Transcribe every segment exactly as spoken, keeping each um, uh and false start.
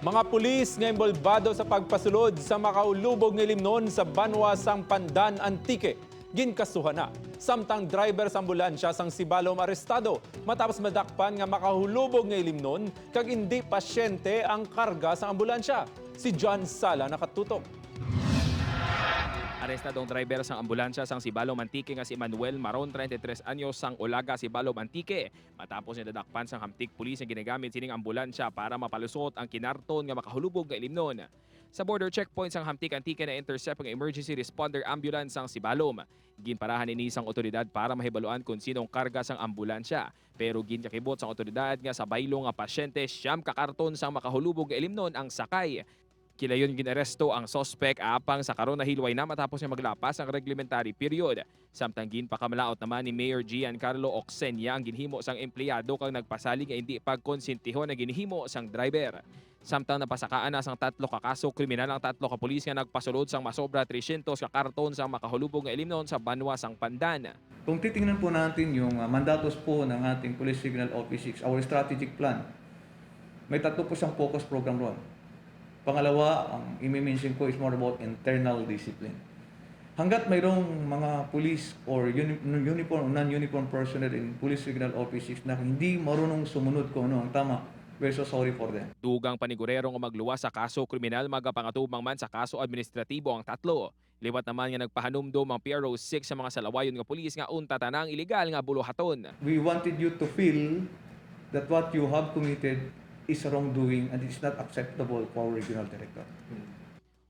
Mga pulis nga inbolbado sa pagpasulod sa makahulubog nga ilimnon sa banwa sang Pandan, Antique, ginkasuhan na. Samtang driver sa ambulansya sang Sibalom arestado matapos madakpan nga makahulubog nga ilimnon kag indi pasyente ang karga sang ambulansya. Si John Sala nakatutok. Arestado ang driver sang ambulansya sang Sibalom, Antique nga si Manuel Maron, treinta y tres anyos, sang Olaga, Sibalom, Antique, matapos niya nadakpan sang hamtig pulis nga ginagamit sining ambulansya para mapalusot ang kinarton nga makahulubog nga ilimnon. Sa border checkpoint sang Hamtic, Antique, na-intercept ang emergency responder ambulance sang Sibalom. Ginparahan ini sang otoridad para mahibaluan kon sino ang karga sang ambulansya. Pero ginkakibot sang otoridad nga sa baylo nga pasyente, siyam ka karton sang makahulubog nga ilimnon ang sakay. Kilayon ginaresto ang suspek, apang sa karon nahilway na matapos nga maglapas ang reglementary period. Samtang ginpakamalaot naman ni Mayor Giancarlo Oxenia ang ginhimo sang empleyado kag nagpasalig nga indi pagkonsentihon ang ginhimo sang driver. Samtang napasakaan na sang tatlo ka kaso kriminal ang tatlo ka pulis nga nagpasulod sang masobra tresyentos ka karton sang makahulubog nga ilimnon sa banwa sang Pandan. Kung titingnan po natin yung uh, mandatos po ng ating Police Regional Office six, our strategic plan, may tatlo po siyang focus program ron. Pangalawa, ang imi-mention ko is more about internal discipline. Hanggat mayroong mga police or uni- uniform or non-uniform personnel in Police Regional Office six na hindi marunong sumunod kung ano ang tama, we're so sorry for them. Dugang panigurero nga magluwas sa kaso kriminal, magapangatubang man sa kaso administratibo ang tatlo. Liwat naman nga nagpahanumdom ang P R O six sa mga salawayon nga pulis nga untata na ang iligal nga buluhaton. We wanted you to feel that what you have committed is wrongdoing and it's not acceptable for our regional director.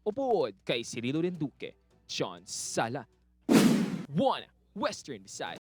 Upod kay Cirilo Renduque, John Sala, One Western Visayas.